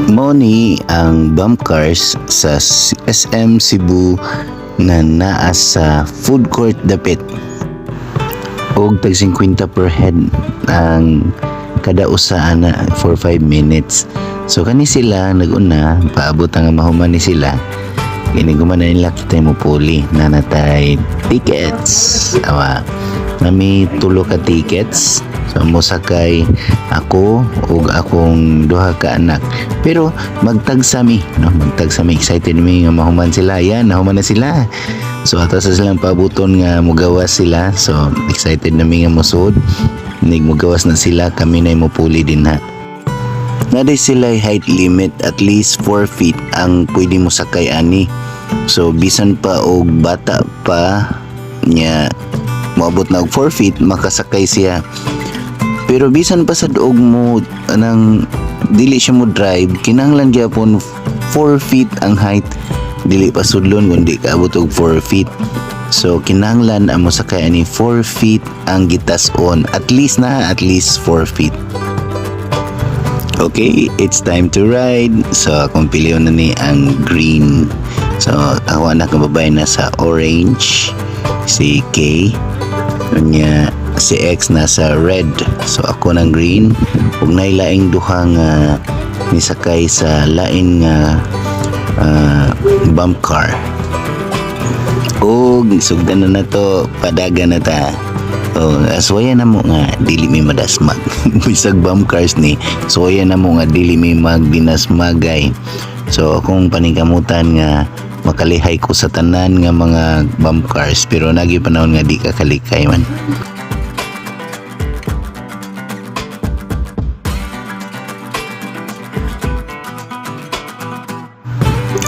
Mao ni ang bump cars sa SM Cebu na naa sa food court dapit. Og tag 50 per head ang kada usa ana for 5 minutes. So kani sila naguna, paabot ang mahuman ni sila. Kini guman na nila, kita mo puli na natay tickets. Awa, nami tulo ka tickets. So mosakay ako ug akong duha ka anak. Pero magtagsa mi, no? Magtagsa mi, excited mi nga mahuman sila. Yan, nahuman na sila. So ato sa silang pabuton nga mugawas sila. So excited na mi nga mosud. Nig mugawas na sila, kami na mupuli din ha. Naa sila height limit, at least 4 feet ang pwede mo sakay ani. So bisan pa og bata pa niya, moabot na og 4 feet, makasakay siya. Pero bisan pa sad og mo anang dili siya mo drive, kinahanglan gyapon 4 feet ang height. Dili pa sudlon kung di kaabot og 4 feet. So kinahanglan ang mosakay ani 4 feet ang gitas-on. At least na, at least 4 feet. Okay, it's time to ride. So, akong pilion na ni ang green. So, ako anak ng babae nasa orange. Si K. Unya, si X nasa red. So, ako ng green. Ug naay laing duha nga nisakay sa lain nga bump car. Og sugdan na nato, padagan na ta. Oh, suwaya na mo nga dili mi madasmag. Bisag bump cars ni, suwaya na mo nga dili mi magdinasmagay. So akong paningkamutan nga makalihay ko sa tanan nga mga bump cars, pero nagi panahon nga di ka kalikay man.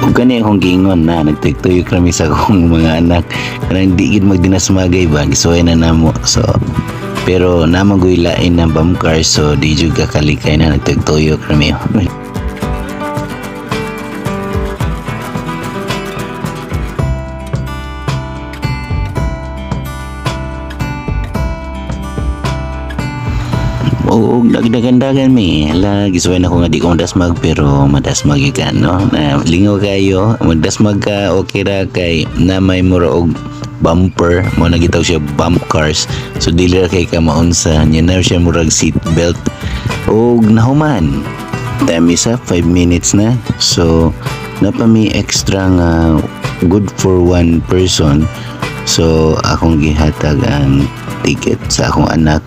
Ug kani akong giingon na nagtuyok kami sa akong mga anak kanang di gid magdinasmagay ba, gisuway na namo. So pero naman goy lain na bump car, so di jud ka kalikay na nagtuyok kami. Oo, nagdagandagan mi. Hala, gisuway na ko nga di ko madasmag, pero madasmag gyud ka, no? Na, lingaw kayo, magdasmag ka, okay ra kay na may mura og bumper, mo na gitawag siya bump cars. So dili ra kay ka maunsa, nya na siya murag seat belt. Og nahuman. Time is up, 5 minutes na. So napa mi extra nga good for one person. So akong gihatag ang ticket sa akong anak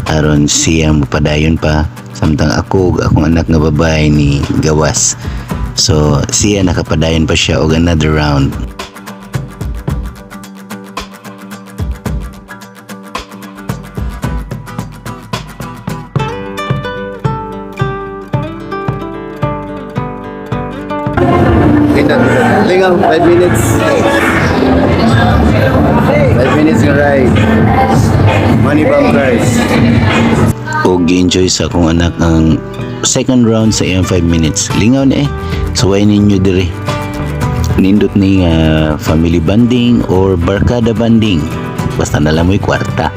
aron siya mopadayon pa samtang ako ug akong anak nga babae ni gawas. So siya nakapadayon pa siya og another round. Kita. Lingaw, 5 minutes. 5 minutes nga ride. Money bump cars. Og gi-enjoy sa akong anak ang second round sa iyang 5 minutes. Lingaw na eh. Suway ninyo dire. Nindot ni nga family bonding or barkada bonding. Basta na lang mo'y kwarta.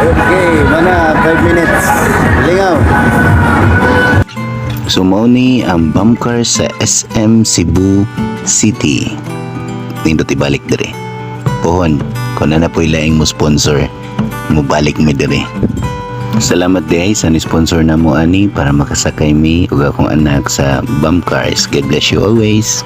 Okay, mana 5 minutes. Lingaw. So mao ni ang bump car sa SM Cebu City. Nindot ibalik dire. Pohon, kung na po'y laing mo sponsor, mubalik mi dire. Salamat diay sa ni-sponsor na mo ani para makasakay mi ug akong anak sa bump cars. God bless you always.